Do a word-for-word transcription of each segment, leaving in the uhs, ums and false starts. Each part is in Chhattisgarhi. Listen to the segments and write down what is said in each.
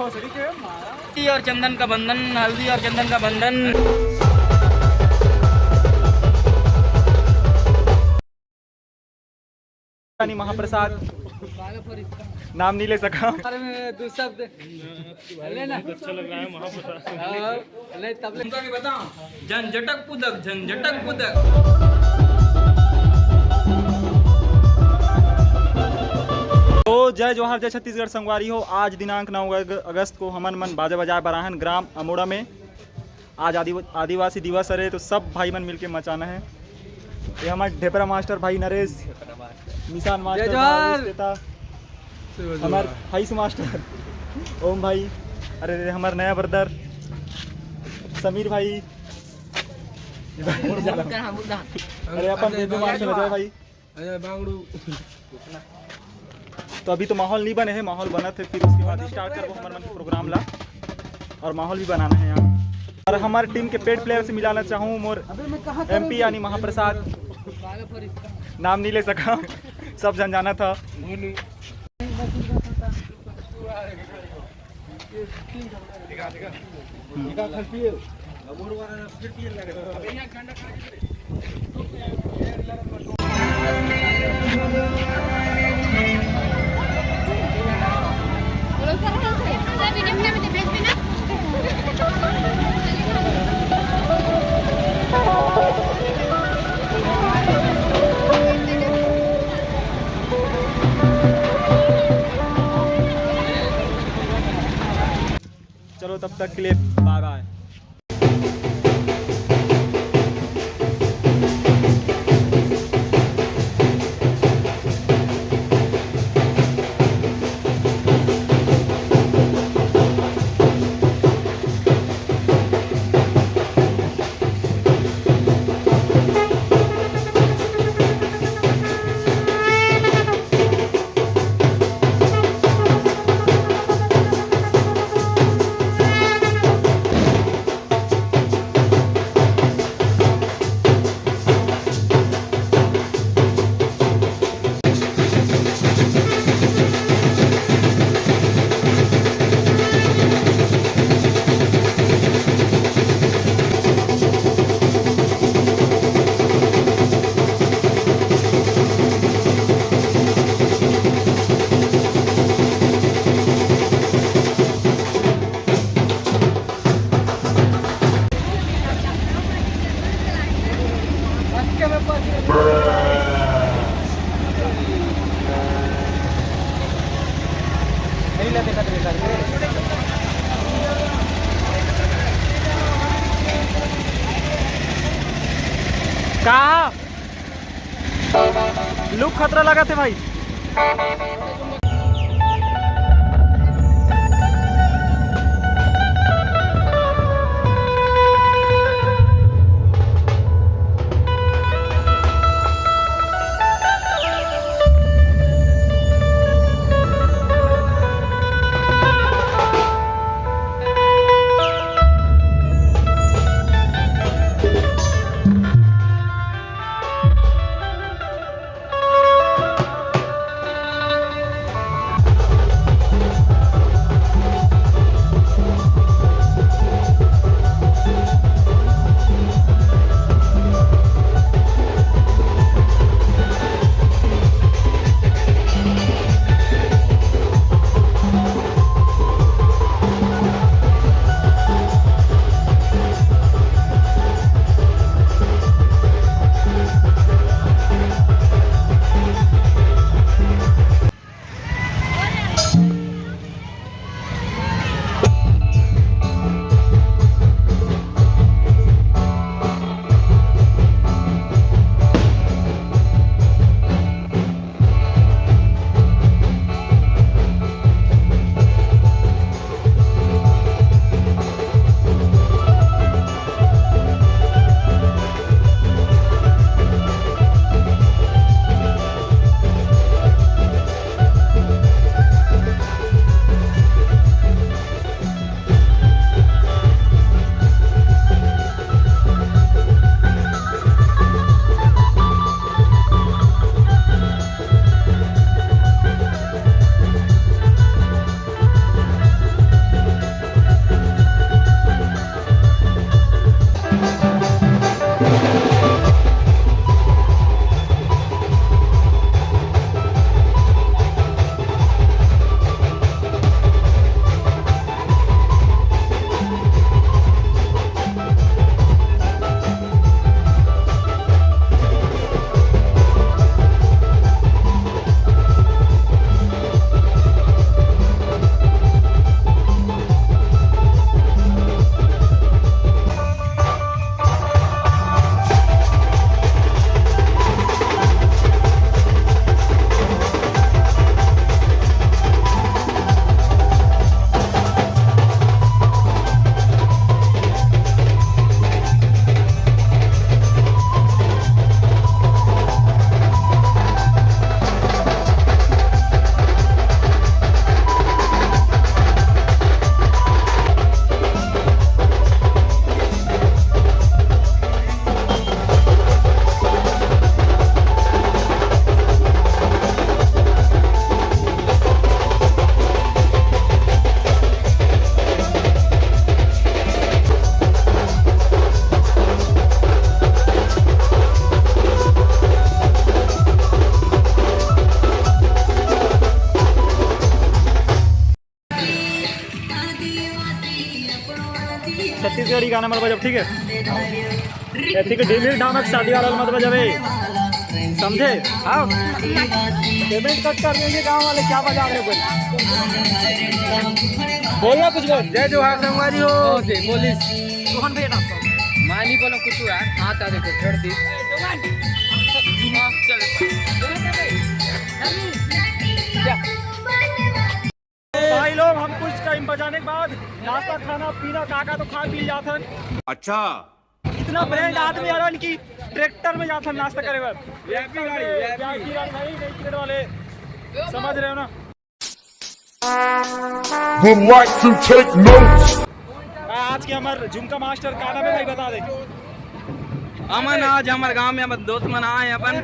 हल्दी और चंदन का बंधन, हल्दी और चंदन का बंधन। यानी महाप्रसाद, नाम नहीं ले सका। अरे, मैं दो शब्द। अरे ना। अच्छा लग रहा है महाप्रसाद। हाँ, नहीं, तब ले। उनका भी बताओ, झंझटक पुदक, झंझटक पुदक। तो जय जोहार, जय छत्तीसगढ़ संगवारी हो। आज दिनांक नौ अग-, अगस्त को हमन मन बाजा बजाए बर आहन ग्राम अमोड़ा में। आज आदिव-, आदिवासी दिवस हरे, तो सब भाई मन मिलके मचाना है। ये हमारे ढेपरा मास्टर भाई नरेश, निशान मास्टर, जय जोहार। भाई, श्वेता, हमारे हाइस मास्टर ओम भाई, अरे रे, हमारे नया ब्रदर समीर भाई, अरे अपन बेबी मास्टर अजय भाई। अरे बांगड़ू। तो अभी तो माहौल नहीं बने है, माहौल बनत है, फिर उसके बाद स्टार्ट करबो हमर मन के प्रोग्राम ला, और माहौल भी बनाना है यहाँ। और हमारे टीम के पेड प्लेयर से मिलाना चाहूँ मोर एमपी यानी महाप्रसाद, नाम नहीं ले सका, सब जन जाना था। चलो, तब तक के लिए बाय बाय। का लुक खतरा लगा थे भाई। गाड़ी गाना मत बजाओ, ठीक है? ए, ठीक है, ढील ढील ढामक शादी वाला मत बजावे, समझे? हाँ, पेमेंट कट कर देंगे गाँव वाले, क्या बजा रहे हो? बोल, बोलना कुछ बोल। जय जोहार संगवारी हो। ओके, बोलिस। सोहन भैया नाम। मानी बोलो कुछ यार, हाथ आ देखो, छोड़ दी। हाँ, चल। भाई लोग, हम कुछ टाइम बजाने के बाद नाश्ता, खाना पीना, काका तो खा पी जाथन। अच्छा। इतना ब्रांड आदमी हरन कि ट्रैक्टर में जाथन नाश्ता करे बर। वीआईपी गाड़ी, वीआईपी। वीआईपी गाड़ी भाई, नहीं, ट्रैक्टर वाले, समझ रहे हो ना? Would like to take notes। आज के हमर झुमका मास्टर का नाम है भाई, बता दे। अमन, आज हमर गांव में हमर दोस्त मन आए हैं अपन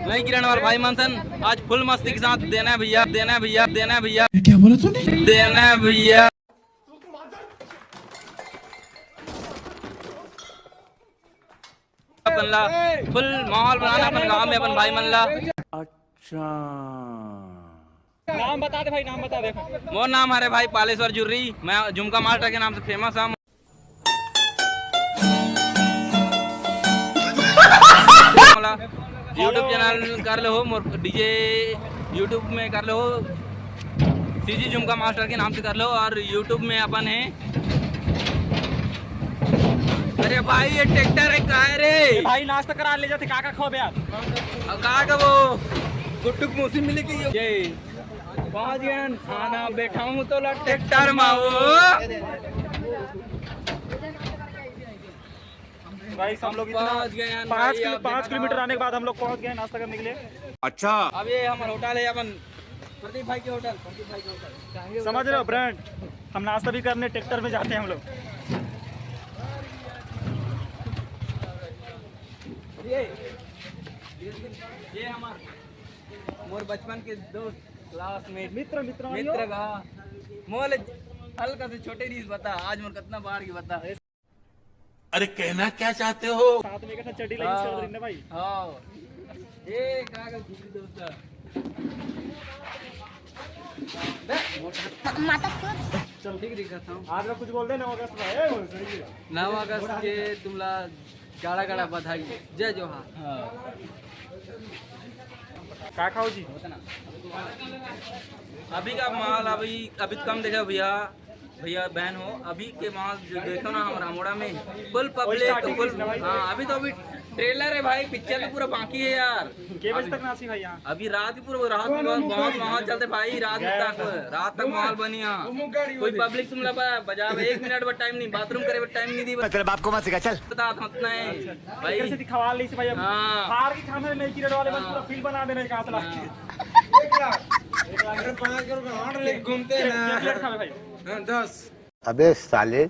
नई किरण वाले भाई मन सन। आज फुल मस्ती के साथ देना है भैया, देना है भैया, देना है भैया। ये क्या बोला तूने? देना है भैया। अपन ला फुल माहौल बनाना अपन गांव में अपन भाई मन ला। अच्छा। नाम बता दे भाई, नाम बता दे। मोर नाम हरे भाई पालेश्वर जुर्री, मैं झुमका मास्टर के नाम से फेमस हूँ। YouTube चैनल कर लो, मोर डीजे YouTube में कर लो, सीजी झुमका मास्टर के नाम से कर लो और YouTube में अपन है। अरे भाई, ये ट्रैक्टर है, का है रे? भाई, नाश्ता करा ले जाते, काका खो बे यार। अब का का वो गुट्टू की मौसी मिली कि ये पहुंच गए हैं, खाना बैठा हूँ तो ला ट्रैक्टर में वो। गाइस, हम लोग इतना पहुंच गए हैं पाँच भाई, किलो, आप पाँच देखो। किलोमीटर आने के बाद हम लोग पहुंच गए हैं नाश्ता करने के लिए। अच्छा। अब ये हमारा होटल है अपन, प्रदीप भाई के होटल, प्रदीप भाई के होटल। समझ रहे हो ब्रांड? हम नाश्ता भी करने ट्रैक्टर में जाते हैं हम लोग। ये, ये हमार, मोर बचपन के दोस्त, क्लासमेट, मित्र, मित्र, मित्र का। मोर ले हल्का से छोटे रीस बता, आज मोर कितना बाढ़ के बता। अरे, कहना क्या चाहते हो? साथ में एक चड्डी लेके हाँ। चल रही ना भाई। हाँ। ए, का का घुघरी दोस्त? माता चल, ठीक दिखा था। आज का कुछ बोल दे, नौ अगस्त में। ए, बोल, सही है। नौ अगस्त के तुमला गाड़ा गाड़ा बधाई। जय जोहार। हाँ। का खाओ जी? अभी का माल अभी, अभी तो कम देखे भैया, भैया बहन हो, अभी के माल जो देखो ना हमारा अमोड़ा में, फुल पब्लिक, फुल। हाँ, अभी तो अभी ट्रेलर है भाई, पिक्चर तो पूरा बाकी है यार। के बजे तक नाची भाई यहाँ? अभी रात की पूरा, रात में बहुत, बहुत माहौल चलते भाई, रात में तक, रात तक माहौल बनी यहाँ। कोई पब्लिक तुम लगा बजा, एक मिनट बर टाइम नहीं, बाथरूम करे बर टाइम नहीं दी। तेरे बाप को मत सिखा, चल। बता, उतना है भाई। कैसे दिखावा ली से भाई, अब हाँ। बाहर की खाना नहीं, किरण वाले बस हाँ। पूरा फील बना देने का हाथ ला के। हाँ। एक लाख। अरे, पाँच करोड़ का ऑर्डर लेके घूमते हैं ना। एक प्लेट खा ले भाई। हाँ, दस। अबे साले।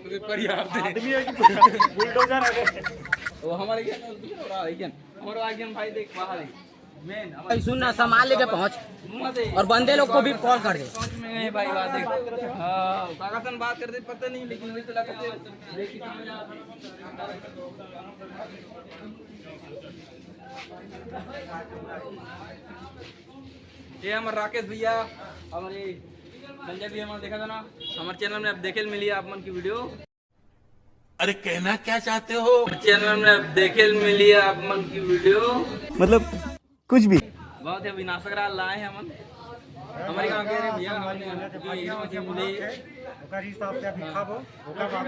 पर यार दे। आदमी है कि बुलडोजर है? वो हमारे क्या, हमारा आइगन, हमारा आइगन भाई देख बाहर है। मेन भाई सुन ना, सामान लेके पहुंच। और बंदे लोग को भी कॉल कर दे। पहुंच में है भाई, बात है। हाँ, काका से बात करते पता नहीं, लेकिन वही तो लगा के। ये हमारे राकेश भैया, हमारे संजय भैया, हमारे देखा था ना, हमारे चैनल में अब देखे मिली आप मन की वीडियो। अरे, कहना क्या चाहते हो? चैनल में अब देखे मिली आप मन की वीडियो। मतलब, कुछ भी। बहुत है, अभी नाश्ता करा लाए हैं हमन। हमारे गांव के भैया, हमने ये, ये, ये, ओकर हिसाब से अभी खाबो, ओकर बाद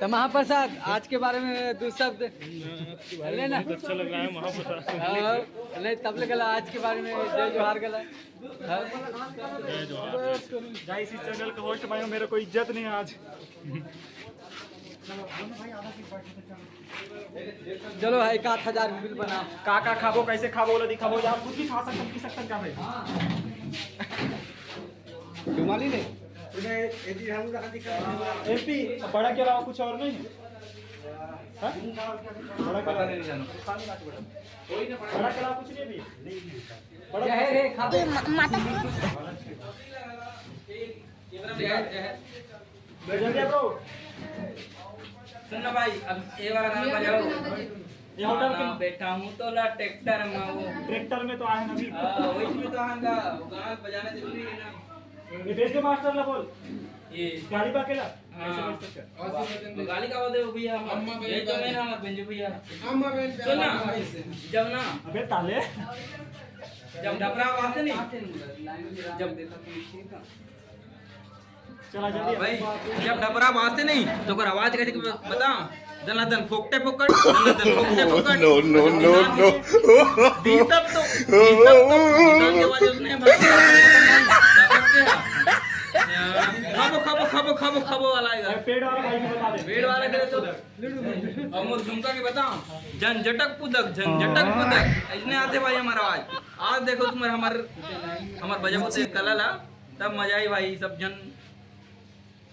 तो महाप्रसाद, आज के बारे में दो शब्द। अरे ना। बहुत अच्छा लग रहा है महाप्रसाद। हाँ, नहीं, तब ले गला आज के बारे में जय जोहार गला। हाँ। जय जोहार। गाइस, इस चैनल का होस्ट भाई, मेरे को इज्जत नहीं है आज। चलो, एक आध हजार बिल बना। का का खाबो, कैसे खाबो, ओला दिखाबो। यहाँ कुछ भी खा सकते, पी सकते क्या भाई? रुमाली ले। एमपी, बड़ा के अलावा कुछ और नहीं है? हाँ? बड़ा के अलावा, बड़ा के अलावा कुछ नहीं है अभी? बड़ा जहर है, खा। ये मा-, माता। जहर, जहर। सुन ना भाई, अब ये वाला गाना बजाओ। ये होटल के ना बैठा हूँ तो ला ट्रैक्टर में वो। ट्रैक्टर में तो आए ना अभी। हाँ, वही में तो आएगा। वो गाना बजाना जरूरी है ना। ये भेज दे मास्टर ला बोल। ये गाड़ी बा के ला। हाँ। ऐसे कर सकते हैं। गाली का बोलते हो भैया? अम्मा बहन ये तो बहन। मैं ना मत बेंजो भैया। अम्मा बहन सुन ना, प्यार से। जब ना, अबे ताले। जब डबरा बाजते नहीं, जब चला जल्दी भाई, जब डबरा बाजते नहीं तो ओकर आवाज कैसे बता? दनादन फोकटे फोकट, दनादन फोकटे फोकट। No, no, no, no। बीतब तो, बीतब तो, बीतब के बाद उसने बस क्या करते हैं? खाबो, खाबो, खाबो, खाबो, खाबो वाला आएगा। पेड़ वाला भाई को बता दे। पेड़ वाला के तो। और मोर झुमका के बताओ, झंझटक पुदक, झंझटक पुदक, इसने आते भाई हमारा आवाज। आज देखो तुम्हारे, हमारे, हमारे बजाबो से कला ला, तब मजा आई भाई। सब जन,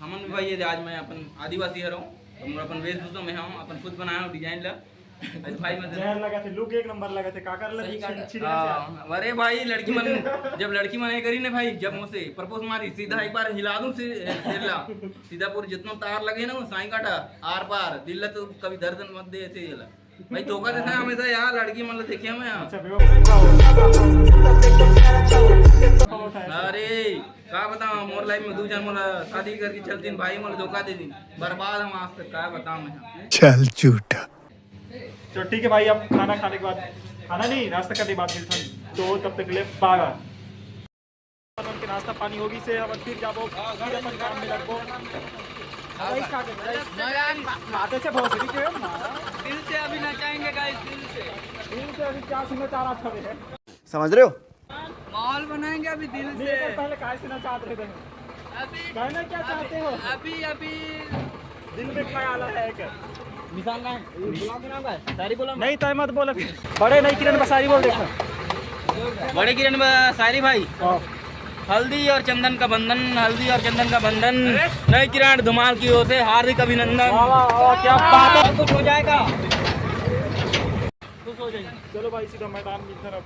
हमन भी भाई, ये आज मैं अपन आदिवासी हरौं, तो मोर अपन वेशभूषा में हम अपन खुद बनाए हौं design ला। आज भाई मैं जहर लगा थे, look एक नंबर लगा थे, काकर लग सही छिड़-, काटा। छिड़िया से। हाँ, अरे भाई, लड़की मन, जब लड़की मन ये करी ने भाई, जब मोसे propose मारी, सीधा एक बार हिला दूं से-, सिर ला, सीधा पूरा जितना तार लगे ना, वो साईं काटा, आर पार, दिल ला तो कभी दर्द मत दे ऐसे ये ला। भाई, धोखा देता है हमेशा यार, लड़की मन ला देखे मैं। अच्छा, बेवकूफ। अरे, का बताओ, मोर life में दू जन मोला शादी करके चल दिन भाई, मोला धोखा दे दिन, बर्बाद हम आज तक, का बताओ मैं। चल झूठा। तो ठीक है भाई, अब खाना खाने के बाद, खाना नहीं, नाश्ता करने के बाद मिलथन। तो तब तक ले bye bye। उनके नाश्ता पानी होगी से अब फिर जाबो, फिर अपन काम में लगबो। Guys, का करबो, guys? माते से भोसड़ी के मारा। दिल से अभी नचाएंगे guys, दिल से। दिल से अभी क्या सुनना चाह रहा था रे? समझ रहे हो? माहौल बनाएंगे अभी दिल नहीं, से। तो पहले काय से नचात रहे थे? अभी कहना क्या चाहते हो? अभी, अभी दिल में ख्याल है एक। निशान का है? गुलाम के नाम का है? शायरी बोला मैं। नहीं, तय मत बोल अभी। बड़े नहीं किरण बसारी बोल देखो। बड़े किरण बसारी भाई। हाँ। हल्दी और चंदन का बंधन, हल्दी और चंदन का बंधन। अरे। नहीं किरण धुमाल की ओर से हार्दिक अभिनंदन। वाह, वाह, वाह, क्या बात है। कुछ हो जाएगा। खुश हो जाइए। चलो भाई, सीधा मैदान की तरफ।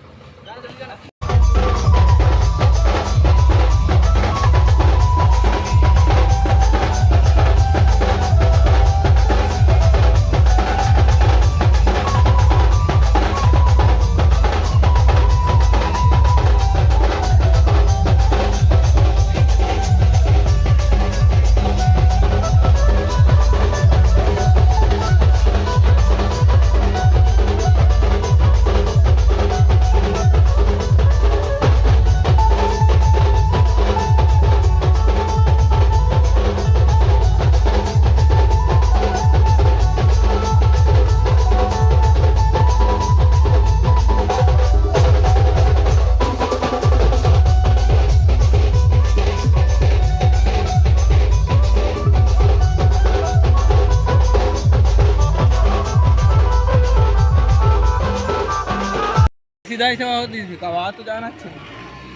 सीधा ऐसे आवाज दी थी, आवाज तो जाना अच्छे।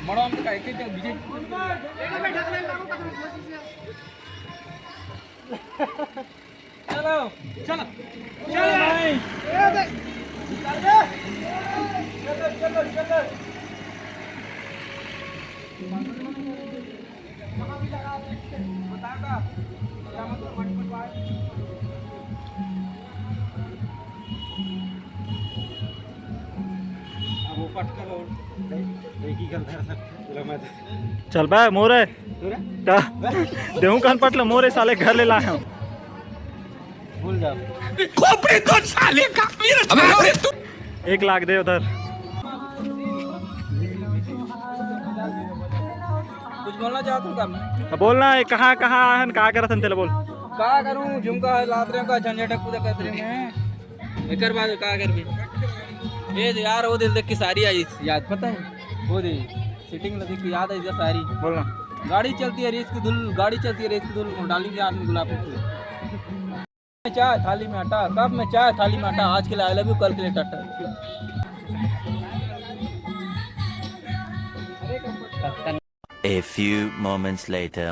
मड़वा में तो काहे के बीजे। चलो, चलो, चलो भाई। चलो, चलो, चलो। अब वो पटकल और एक ही गल धर सकते हैं, बोला मैं तो। चल बे, मोरे। तोरे? का? देहूं कान पटल, मोरे साले घर ले लाए हम। भूल जाओ। खोपड़ी तो साले का। अबे तू एक लाख दे उधर। कुछ बोलना चाहत हो क्या? अब बोलना है, कहाँ, कहाँ आहन, का करत हन, तेला बोल। का करूँ, झुमका लात रहे का, झंझट पूजा करत रहे हैं। एकर बाद का करबे? ए यार, वो दिल देख के सारी आई याद, पता है? वो दे, सेटिंग लगे कि याद आई जा सारी। बोलना। गाड़ी चलती है रेस की धुल, गाड़ी चलती है रेस की धुल, डालेंगे आदमी गुलाब के फूल। चाय थाली में आटा, कप में चाय थाली में आटा, आज के लिए I love you, कल के लिए Tata. A few moments later.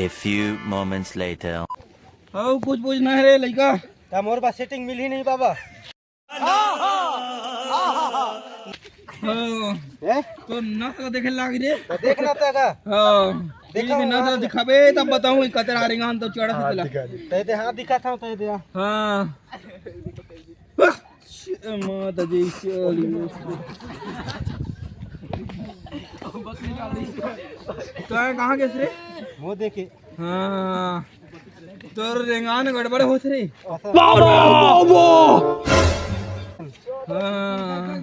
A few moments later. अउ कुछ पूछना हे रे लइका? त मोर बा सेटिंग मिलही नहीं बाबा। हाँ। हैं? तो नस ला देखे लाग रे। त देखना त का? हाँ। देखा ये भी नस ला दिखाबे तब बताऊँ कतरा रेंगान तो चढ़ा से चला। तय दे हाथ दिखा था तय दे। हाँ। माता जी चली। तो कहाँ गेस रे? वो देखे। हाँ। तोर रेंगान गड़बड़ होत रे। बाबा! हाँ।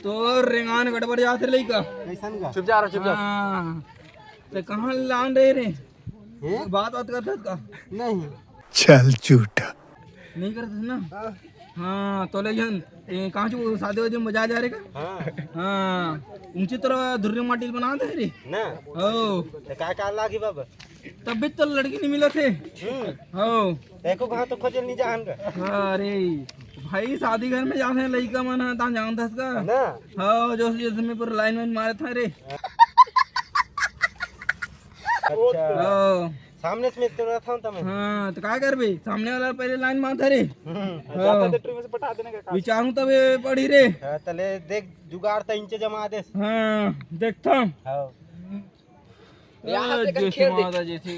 तोर रेंगान गड़बड़ जात रे लइका। कैसन का? चुप जा रहा, चुप जा। हाँ। तो कहाँ लान रहे रे? हैं? बात बात करत हस का? नहीं। चल झूठा। नहीं करत हस ना? हाँ। हाँ, तो ले जन, ए, कहाँ चो शादी वादी में बजा जा रहे का? हाँ। हाँ। ऊंची तरह धुर्रे माटी बना दे रे। ना। हो। तो का का लागी बाबा? तब भी तो लड़की नहीं मिलत हे। हम्म। हो। एको कहाँ तो खोजल नहीं जान का। अरे भाई, शादी घर में जाने लइका मन ह, ता जानत हस का? ना। हो, जो जैसे मैं पूरा लाइन वाइन मारे था रे। अच्छा। हो। सामने से मैं तो रहता हूँ तब। हाँ, तो का करबे? सामने वाला पहले लाइन मारत हे रे। हम्म। हाँ। जाता तो ट्रेन में से पटा देने का काम। विचारूं तबे पड़ी रे। हाँ, तले देख जुगाड़ त इंचे जमा दे। हाँ, देखता हूँ। हाँ। यहाँ से जय श्री खेल दे। माता, जय श्री।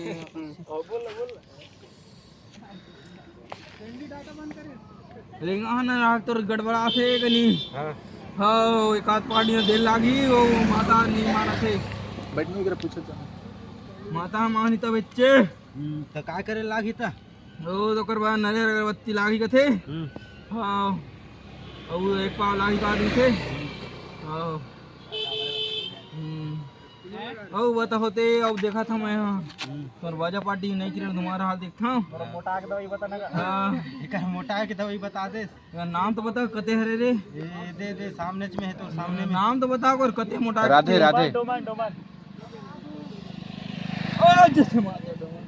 और बोल ना, बोल ना। रेंगा ना राख तोर गड़बड़ा से कनी। हाँ। हाँ, एक आध पार्टी में देर लागी, वो माता नहीं मानत हे। बैठ नहीं कर पूछो तो। माता मानी तब बच्चे। हम्म, तो का करे लागी ता? ओ, तो ओकर बाद नरियर अगरबत्ती लागी कथे। हम्म। हाँ। अउ एक पाव लागी का दिथे। हाँ। हम्म। अउ बता होते, अब देखा था मैं यहाँ। हम्म। पर बाजा पार्टी नहीं किरण तुम्हारा हाल देखता हूँ। मोटा के दवाई बता ना। हाँ। एकर मोटा के दवाई बता दे। यार, नाम तो बता, कते हरे रे? ए, दे, दे, सामने में है तो सामने में। नाम तो बता, और कते मोटा राधे, के? राधे। डोमन, डोमन। ओ, जैसे मार दिया, डोमन।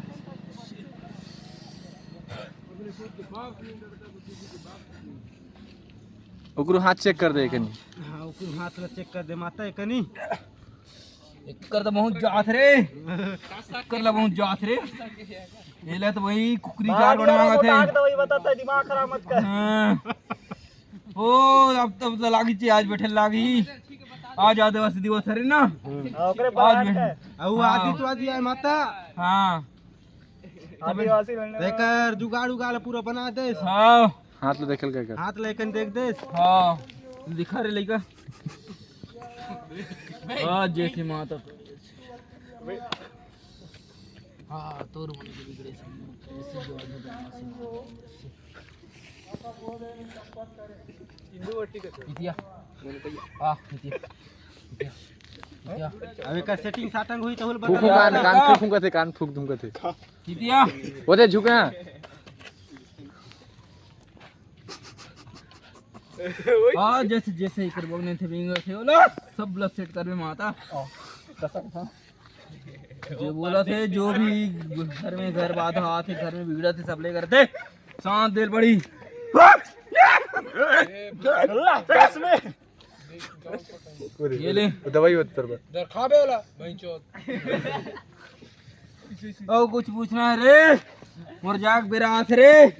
ओकरो हाथ चेक कर दे, कनी। हाँ, ओकरो हाथ ला चेक कर दे, माता, कनी। एकर तो बहुत जात रे। एकर ला बहुत जात रे। एला तो वही कुकरी बाहर चार बन यार, मांगत हे। मोटा के दवाई बताता है, दिमाग खराब मत कर। हाँ। ओ, अब तब तो लागी ची, आज बैठे लागी। आज आदिवासी दिवस हरे ना। हाँ, ओकरे आज बाहर बैठे। का। अउ हाँ। आदित्य आदि आए माता। हाँ। आदिवासी लड़ने वाला। एकर जुगाड़ उगाड़ पूरा बना दे। हाँ। हाथ ले देखल का कर। हाथ ले कन देख दे। हाँ। दिखा रे लइका। हाँ, जय श्री माता। हाँ, तोर मन के बिगड़े से, जैसे जो आदमी बदमाशी मार रहे हैं, जैसे। इतिया। हाँ, इतिया। इतिया। इतिया। अबे का सेटिंग साटंग हुई तो होल फूक, बता। फूक, कान, कान फूक, फूक कथे, कान फूक दूंगा थे। इतिया। वो दे झुके हैं। हाँ, जैसे, जैसे ही कर बोलने थे, बिंगो थे, बोलो, सब लस सेट कर में माता। कसम था। जो बोला थे, जो भी घर में घर बाधा आथे, घर में बिगड़ा थे, सब ले करते। शांत दिल बड़ी। अल्लाह, कसम। ये ले। वो दवाई होत तर बा। दरखाबे वाला, भाई चोद। ओ, कुछ पूछना है रे? मोर जाग बेरा आस रे।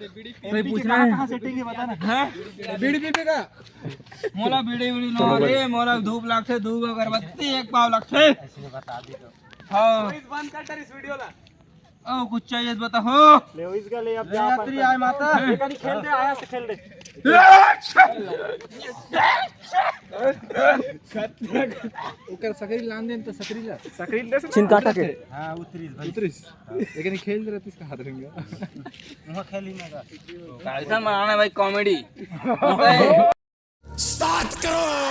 कोई पूछना है? कहाँ सेटिंग है, बता ना। हैं? बीड़ी पीबे का? मोला बीड़ी, बीड़ी ना रे, मोला धूप लागथे, धूप अगरबत्ती एक पाव लागथे। ऐसे बता दी तो। हाँ। इस बंद कर इस वीडियो ला। ओ, कुछ चाहिए तो बताओ। ले, इसका ले, अब ले, जा, यात्री आए माता। ये कहीं खेल दे, आया से खेल दे। ओकर सकरी लान देन तो सकरी ला। सकरी ले से छिन काटा के। हाँ, उतरिस भाई। उतरिस। लेकिन खेल दे रहती इसका हाथ रहेंगे। वहाँ खेल ही ना का। कार्यक्रम बनाना है भाई, कॉमेडी। सात करोड़।